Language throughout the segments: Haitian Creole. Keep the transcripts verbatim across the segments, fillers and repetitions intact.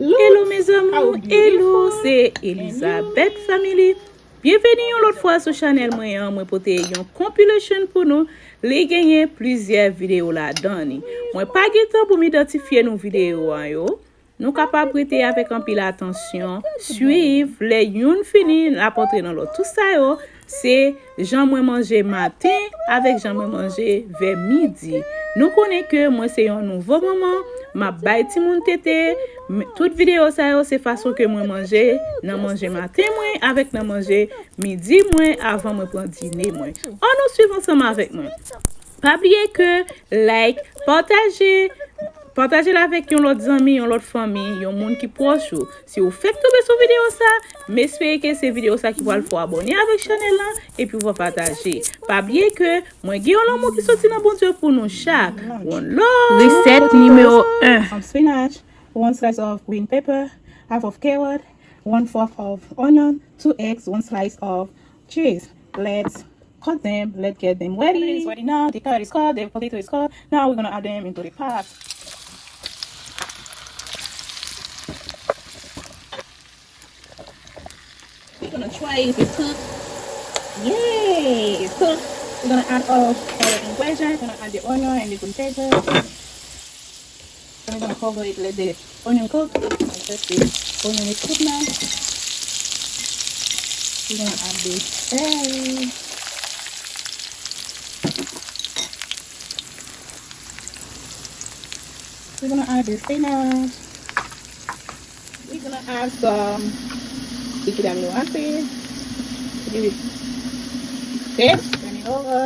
Hello mes amours, hello, se Elizabeth Family. Byenveni yon lòt fwa sou chanèl mwen an. Mwen pote yon compilation pou nou. Li genyen plizyè videyo ladan li. Mwen pa gen tan pou m idantifye nou videyo an yo. Nou kapab rete avèk anpil atansyon, swiv, lè youn fini, n ap antre nan lòt. Tout sa yo, se jan mwen manje maten avèk jan mwen manje vè midi. Nou konnen ke mwen se yon nouvo manman, m ap bay timoun tete, m-, tout videyo sa yo se fason ke mwen manje nan manje maten mwen avèk nan manje midi mwen avan mwen pran dine mwen. Ann nou swiv ansanm avèk mwen. Pa bliye ke like, pataje, pataje l avèk yon lòt zanmi, yon lòt fanmi, yon moun ki pwòch ou. Si ou fèk tonbe sou videyo sa, m espere ke se videyo sa ki pral fè w abòne avèk chanèl la, epi w va pataje. Pa bliye ke mwen gen yon lanmou ki soti nan Bondye pou nou chak. One love. Resèt nimewo en. Some spinach, one slice of green pepper, half of carrot, one fourth of onion, two eggs, one slice of cheese. Let's cut them. Let's get them ready. It's ready now. The carrot is cut. The potato is cut. Now we're gonna add them into the pot. We're gonna try if it cook. Yay! It cook. We're gonna add all of our ingredients. We're gonna add the onion and the potato. So we're gonna cover it, let the onion cook. Let the onion is cooked now. We're gonna add the egg. We're gonna add the spinach. We're gonna add some liquid amino acid to give it taste. Turn it over.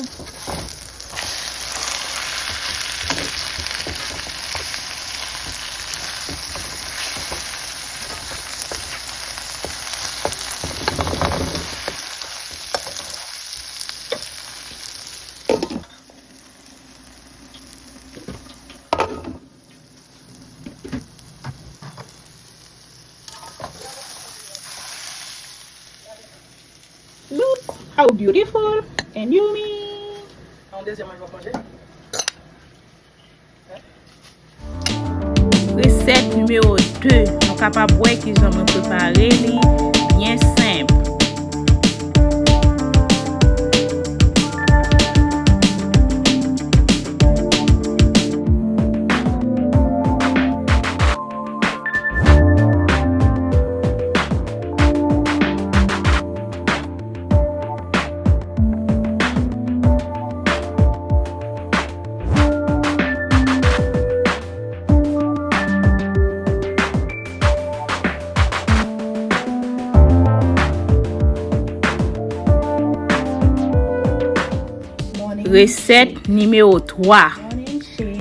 Look how beautiful and yummy. Yon dezyèm manje w ap manje. Resèt nimewo de. Nou kapab wè kijan mwen prepare li. Byen senp. Resèt nimewo twa.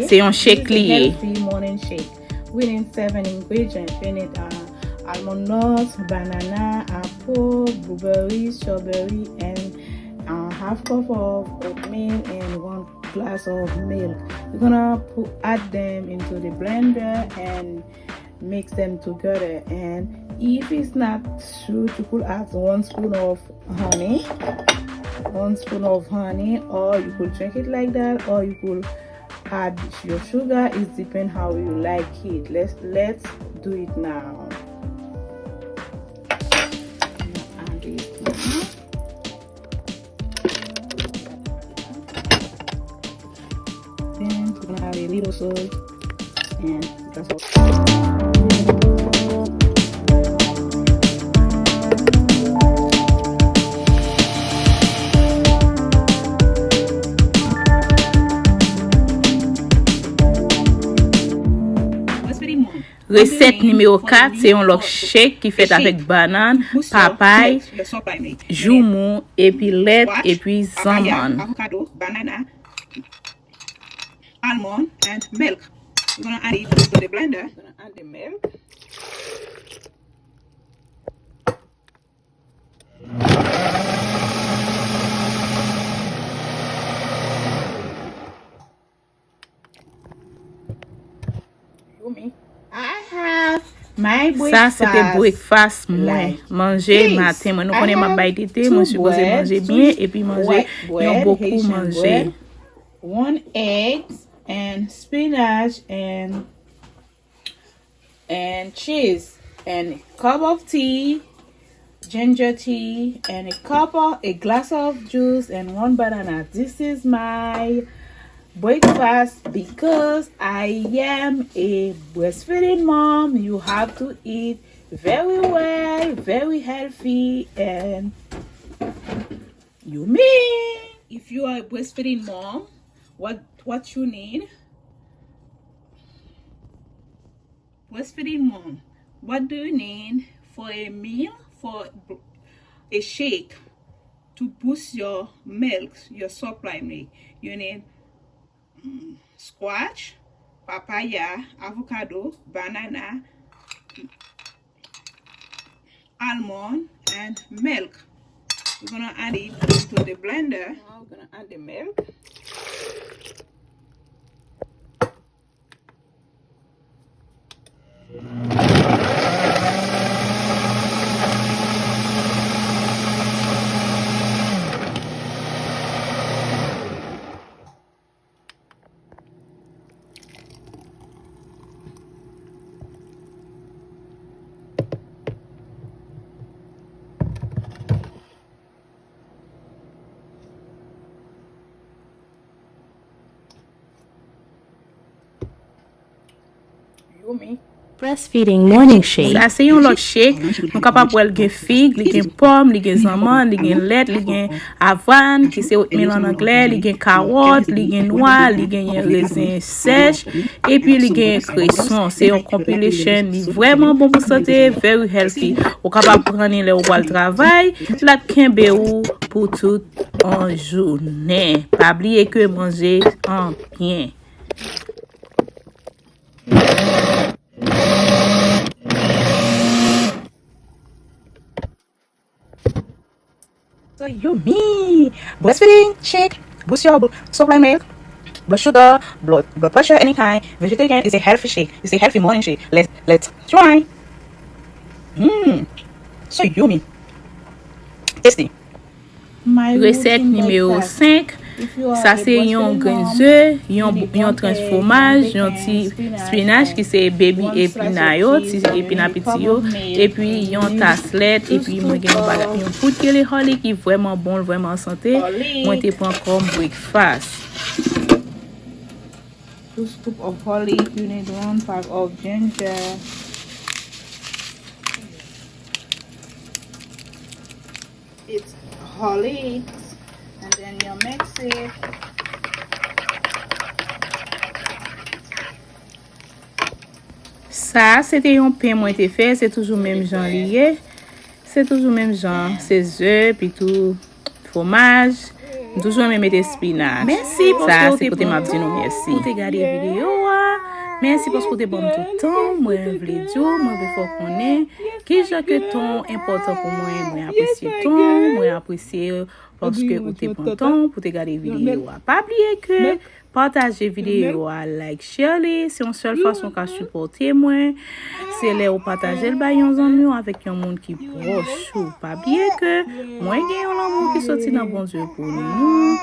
Se yon shake li ye. Morning shake. We need seven ingredients. We need uh, almond nuts, banana, apple, blueberry, strawberry, and uh, half cup of oatmeal and one glass of milk. We're gonna put, add them into the blender and mix them together. And if it's not sweet, you could add one spoon of honey, one spoon of honey, or you could drink it like that, or you could add your sugar. It depends how you like it. Let's let's do it now. Add it now. Then we're gonna add a little salt and that's all. Resèt nimewo kat, se yon lòt shake ki fèt avèk bannann, papay, joumou, epi lèt, epi zanmann. Avocado, banana, almond, and milk. We're gonna add it into the blender. We're gonna add the milk. Sa se te breakfast mwen. Manje maten mwen. Nou konnen m ap bay tete, mwen sipoze manje byen epi manje yon bokou manje. One egg and spinach and and cheese and cup of tea, ginger tea, and a cup of, a glass of juice and one banana. This is my breakfast because I am a breastfeeding mom. You have to eat very well, very healthy, and you mean if you are a breastfeeding mom, what what you need? Breastfeeding mom, what do you need for a meal, for a shake to boost your milk, your supply milk? You need mm, squash, papaya, avocado, banana, almond, and milk. We're gonna add it into the blender. Now we're gonna add the milk. Breastfeeding morning shake. Sa se yon lòt shake. Nou kapab wè l gen fig, li gen pòm, li gen zanmann, li gen lèt, li gen avwàn, ki se oatmeal an anglè, li gen kawòt, li gen nwa, li gen rezen sèch, epi li gen kreson. Se yon compilation, li vrèman bon pou sante, very healthy. Ou kapab pran li lè ou pral travay, l ap kenbe ou pou tout yon jounen. Pa bliye ke manje anbyen. So yummy! Breastfeeding shake, boost your bl- supply milk, blood sugar, blood blood pressure, any kind. Vegetarian is a healthy shake. It's a healthy morning shake. Let's let's try. Mmm, so yummy. Tasty. Resèt nimewo senk. Sa se yon grenn ze, yon yon tranch fwomaj, yon ti spinach ki se baby epina yo, ti epina piti yo, epi yon tas lèt, epi mwen gen yon bagay, yon poud ki rele Holi ki vrèman bon, vrèman sante. Mwen te pran kòm breakfast. Two scoop of Holi, you need one pack of ginger. It's Holi, and then you mix it. Sa a, se te yon pen mwen te fè, se toujou menm jan li ye. Se toujou menm jan, se ze, epi tou fwomaj. M toujou renmen mete spinach. Mèsi paske ou te pran tan pou te gade videyo a. Mèsi paske ou te ban m tout tan. Mwen vle di w, mwen vle fè w konnen kijan ke tan w enpòtan pou mwen. Mwen apresye tan w, mwen apresye paske ou te pran tan w pou te gade videyo a. Pa bliye ke pataje videyo a, like, share li. Se yon sèl fason w ka sipòte mwen. Se lè ou pataje l bay yon zanmi w avèk yon moun ki pwòch ou. Pa bliye ke mwen gen yon lanmou ki soti nan Bondye pou nou.